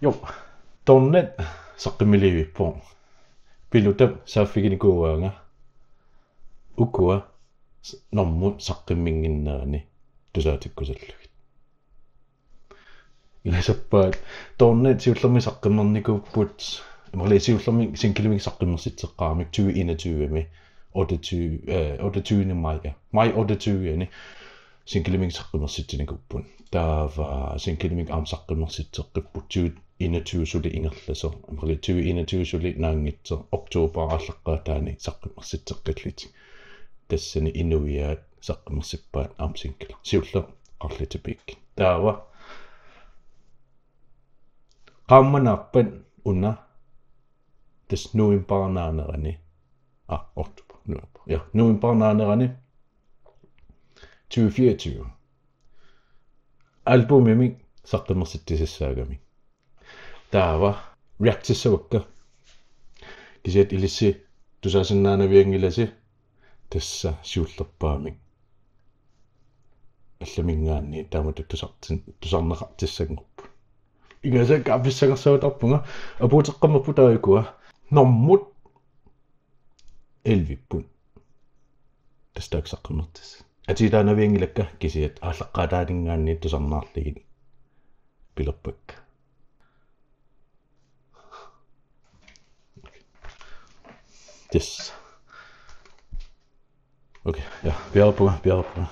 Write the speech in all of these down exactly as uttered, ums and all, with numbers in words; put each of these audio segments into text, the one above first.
Jo, tornat saqqummiliivippoq. Pilutap saaffiginikuuaanga. Ukua s-, normut saqqumminnginnerani tusaatikkusallugit. Ingasappaat tornat siullermik saqqummernikuupput. Imaluunniit siullermik singlemik saqqummersitseqqaaramik tyve enogtyve-mi, otteogtyve, øh, otteogtyvende maj, ja. Maj otteogtyve-ani singlemik saqqummersitsinikuupput. Taava singlemik aamma saqqummersitseqqipput tyve enogtyve suli ingerlasoq. Imaluunniit tyve enogtyve suli naanngitsoq, oktober aallaqqaataani saqqummersitseqqillutik. Tassani inuiaat saqqummersippaat aamma singler. Siulleq Qarlitsi Peak. Taava qaammanaappat una tassa novembarip naanerani. Ah, oktober, november. Ja, novembarip naanerani tyve fireogtyve. Albumimik saqqummersitsissaagami. Taava reactissavakka. Kisianni ilissi tusaasinnaanavianngilasi, tassa siullerpaamik allaminngaanniit taamatut tusartin-, tusarneqartissanngorput. Ingasaakka pissangersaarutarpunga, apuuteqqammerput taakku. Normut elleve-pput. Tassa taakku saqqummertissat. Atiitaanavianngilakka kisianni aallaqqaataaninngaanniit tusarnaarlugit pilerpakka. Yes. Okay, ja, piareerpunga, piareerpunga.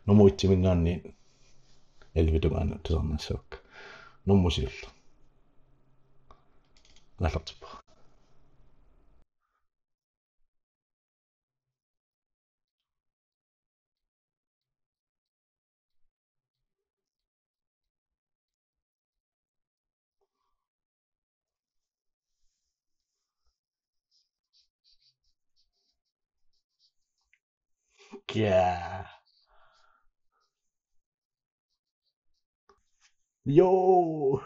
Nummer et-iminngaanniit elleve-p tungaanut tusarnaassavakka. Nummer syv. Aallartippa. Ja. Jo.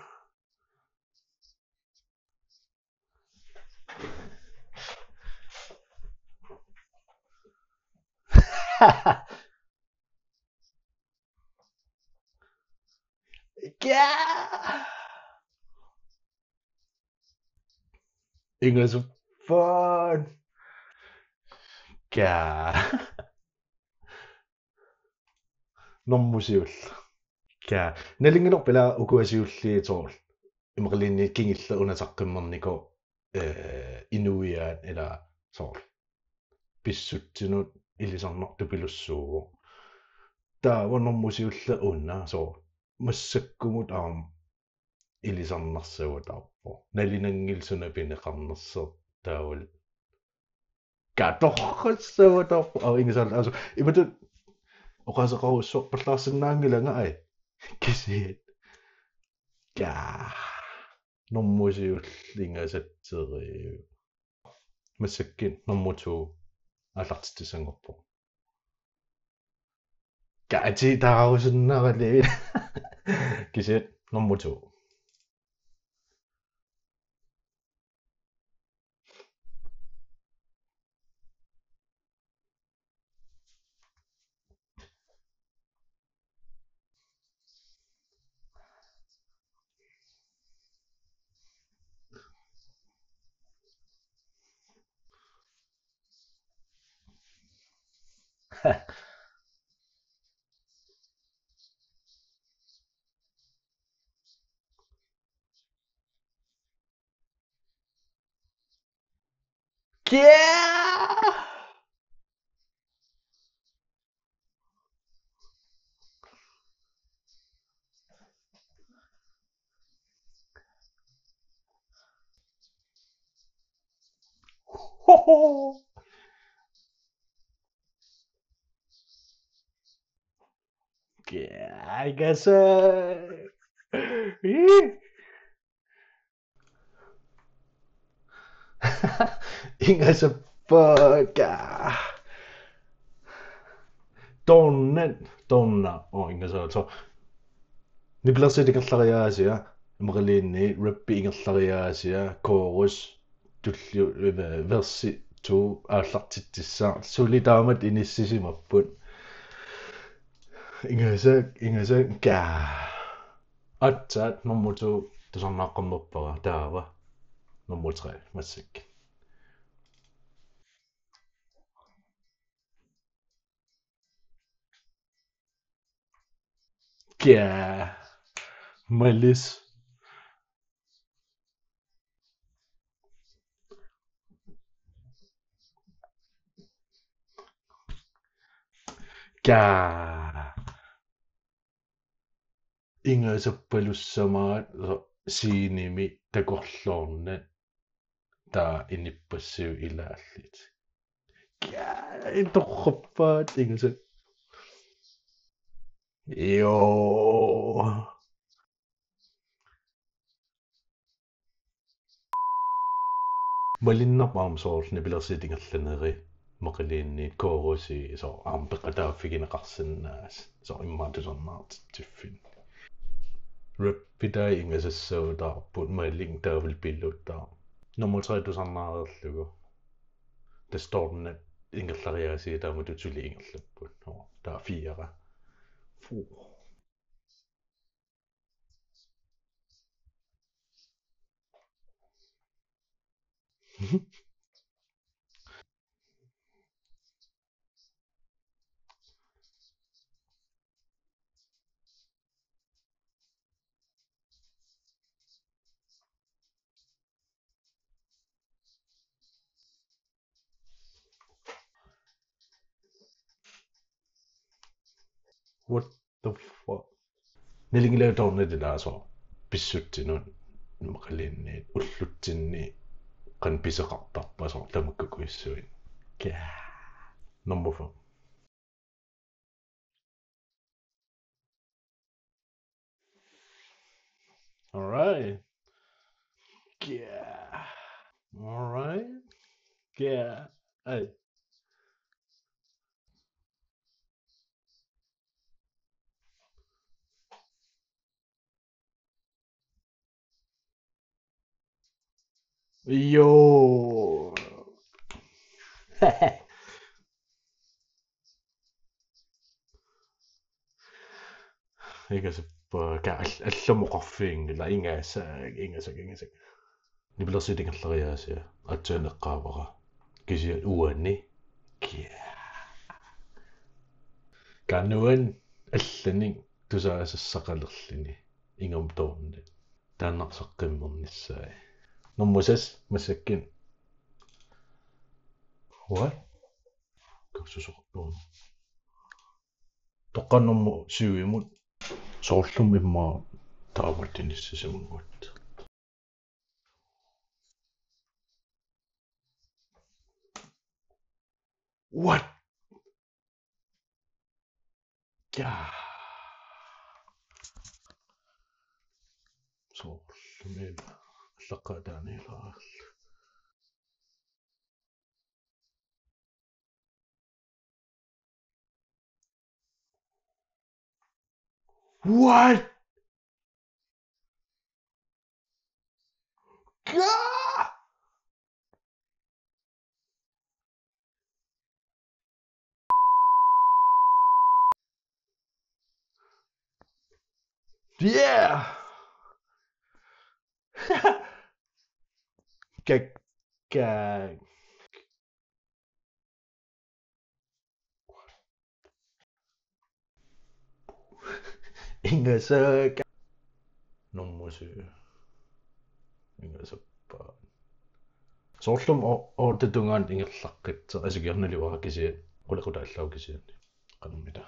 Ja. Ingasappaat. Ja. Normu siulleq. Ja. Nalunngilarput ila ukua siulliit soorlu. Imaluunniit kingulleq una saqqummernikoq, øh, inuiaat ila soorlu pissutsinut ilisarnartupilussuuvoq. Taava normu siulleq una soorlu massakkumut aamma ilisarnarsaavut taarpoq. Nalunanngilaq suna pineqarnersoq taavalu. Katorrassaavut taarpoq. Aa, ingasaarlu. Altså, imatut oqaaseqarujussuarpallaarsinnaanngilanga ai. Kisianni. Ja. Normu siulleq ingasatseriivoq. Massakkut nummer to aallartitsissanngorpoq. Kaati taarusunnerali. Kisianni nummer to. Yeah! Yeah, I guess, uh, Ingasappa. Tornat, torna. Oh, ingasaat. So, Nicolas ingerlariaasia, imaluunniit rappi ingerlariaasia, chorus, tulliu, eh, versi to aallartitsissaaq. Suli taamatut inissisimapput. Ingasaak, ingasaak, ka. Aatsaat nummer to tusarnaaqqammerpara, taava nummer tre massakkut. Kia. Malis. Kia. Ingasappaluttussamaat scenemi takorloornani taava inuppassuit ilaallutik. Kia, torrappaat ingasat. Joo. Malinnaappoq aamma soorlu nipilersuut ingerlanerit, imaluunniit koorusi, soorlu aamma peqataaffigineqarsinnaasut, soorlu immaqa tusarnaartitsiffik. Rappitai ingasassautaarput, Malling taavalu piluttaaq. Nummer tre tusarnaareerlugu. Tassa tårnet ingerlariaasia taamatut suli ingerlapput. Nå, taava fire. Fuh. What the fuck? Nalunngilara tårnet ilaa soorlu pissutsinut, imaluunniit ullutsinni qanoq pisoqartarpa soorlu tamakku kujassuit. Kia. Number four. All right. Yeah. All right. Yeah. Hey. Joo. Ingasap-, ka-, all-, allamut oqarfiginngilaq, ingasak, ingasak, ingasak. Nipilersuut ingerlariaasia, aatsaat eqqaavara. Kisianni uani. Kia. Kanuan allanik tusaasassaqalerluni. Ingammik tårnet. Taanna saqqummernissaa. Nummer seks, massakkut. What? Kaksusoqarpoq. Toqqaannarmut syvimut. Soorlumi immaqa taamaattunik sisamanngorpoq. What? Ja. Soorlumi allaqqaataaniilaarlugu. What? Gah! Yeah! Kak-, kak-, Ingasak. Nummer syv. Ingasappaat. Soorlumi o-, otte tungaanut ingerlaqqittoq, asukiarnali uanga kisianni, qulequtaq allaat kisianni. Qanormita.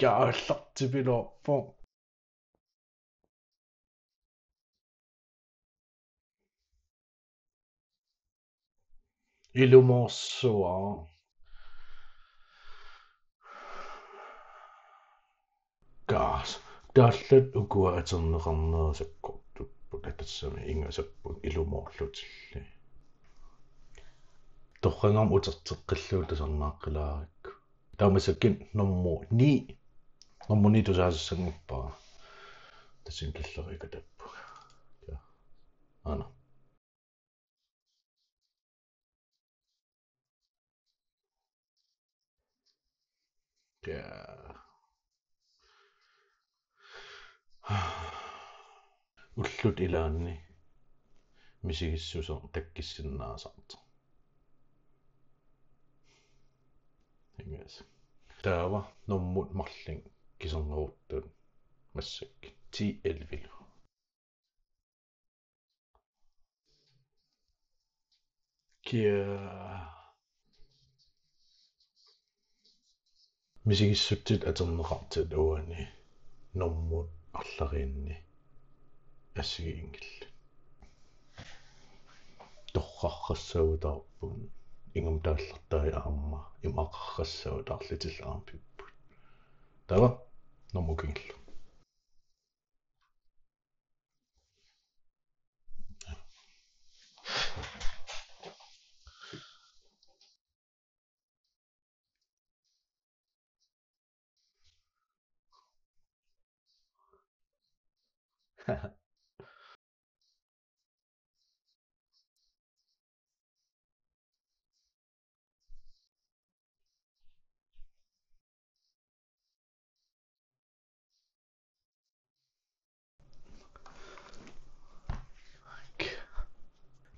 Kaallartipiloorpoq. Ilumoorsuaq. Kaas. Taallat ukua atorneqarnerat sakkortupput, tassami ingasapput ilumoorlutillu. Torragami uterteqqillugu tusarnaaqqilaarakku. Taava massakkut nummer ni. Nummer ni tusaasassanngorpara. Tassani killeriikatappu. Ja. Aana. Ja. Ullut ilaanni misigissuseq takkissinnaasartoq. Ingaas. Taava normu marlunnik kiserneruttut massakkut ti elleve. Kia misigissutsit atorneqartut uani normut arlariinni assigiinngillat. Torrarassaguttaarput, ingammik taallartai aamma imaqarassaguttaarlutillu aamma pipput. Taava normu kingulleq.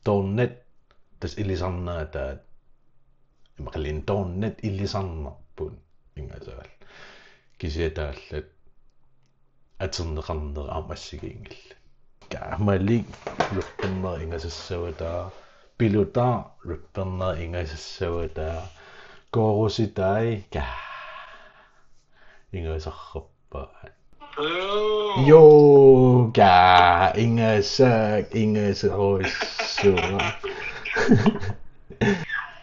Tornet, tassa ilisarnaataat. Imaqaluunniit tornet ilisarnarput ingasal. Kisianni taallat atorneqarnerat aamma assigiinngillat. Kaamalik, rapperneq ingasassaguttaaq, pilutaaq, rapperneq ingasassaguttaaq, korusitai, ka. Ingasarrappaat. Joo, ka, ingasaak, ingasaruissuaq.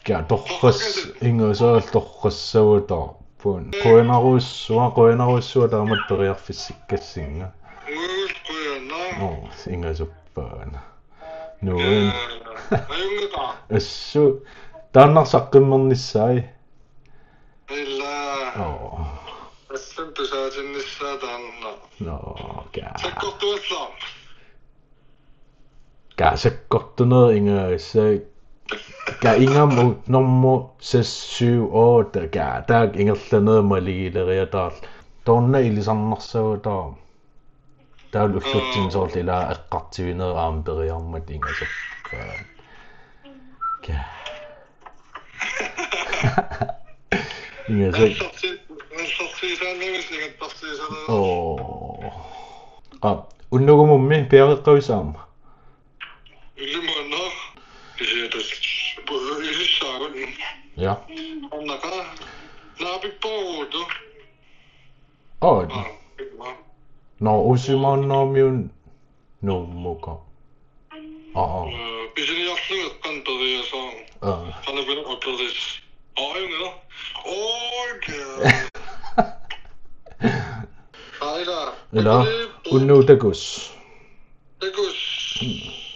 Ka torras, ingasaal torrassaguttaarput. Qujanarsuaq, qujanarsuaq taamatut periarfissikkassinga. Uus, qujanaq. Oo, ingasuppaana. Nuun. Ajunngilaq. Assut. Taanna saqqummernissaa. Ila. Oo. Assut tusaatinnissaa taanna. Nå, ka. Sakkortuallaaq. Ka sakkortuneq ingasaak. Ka ingammik normu seks syv otte, ka taakku ingerlanerit maligileriataarlugit. Tornet ilisarnarsaguttaaq. Taavalu ullutsinni soorlu ilaa eqqartuinerit aamma periarmat ingasappaat. Ka. Ingasaak. Assarsi-, assarsiisaannavisi ingattarsiisanera. Oo. Qa, unnugumummi piareqqavissi aamma. Illimmi anna. Kisianni tassa ilissaarut. Ja. Annaqa. Naapipporuutu. Oo. Aa, ilaa. Nå, uusimaannarmiun nuummuka. Aa. Ee, pisiniarlugu eqqaani periasaarpoq. Aa. Qanoq pineq aperis. Aa, ajunngilaq. Okay. Aa, ilaa. Ilaa. Unnugu takuss. Takuss.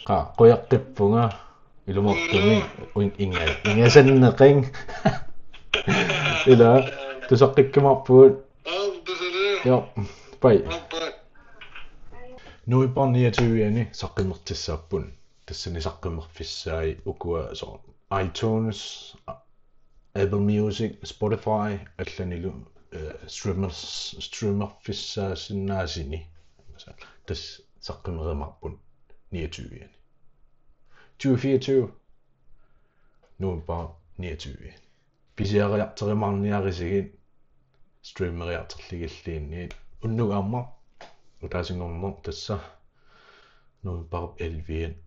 Qa, qujaqqippunga. Ilumoortumik. Mm. Un-, inga-, ingasanneqing. Ilaa, tusaqqikkumaarpugut. Aa, tusarli. Jo, bye. Aa, bye. November niogtyve-ani saqqummertussaapput. Tassani saqqummerfissai ukua soorlu iTunes, Apple Music, Spotify, allanilu, eh, streamers-, streamerfissaasinnaasuni. Tassa saqqummeriumaarput niogtyve-ani. Tyve fireogtyve. November niogtyve. Pisiariartorumaarniarisigit streameriartorlugilluunniit. Unnugu aamma utaasinngorneq tassa november elleve-ani.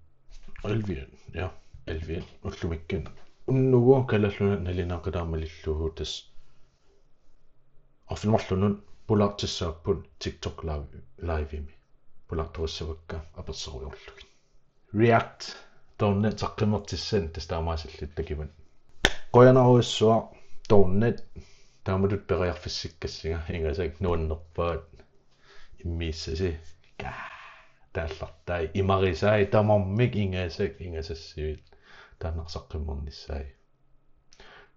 Elleve-ani, ja, elleve-ani ullumikkut. Unnugu Kalaallit Nunaat nalunaaqutaamalillugu tassa arfineq-marlunut pulaartussaapput TikTok live, live-imi. Pulaartorissavakka aperserujoorlugit. React, Tornet saqqummertussat tassa taamaasilluta takuat. Qujanarsuaq Tornet, taamatut periarfissikkassinga, ingasaak nuannerpaat immiussasi. Ka, taallartai, imarisai, tamarmik ingasaak, ingasassuit, taanna saqqummernissaa.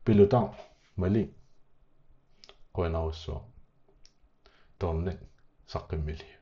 Pilutaq, Malik, qujanarsuaq. Tornet, saqqummiliuk.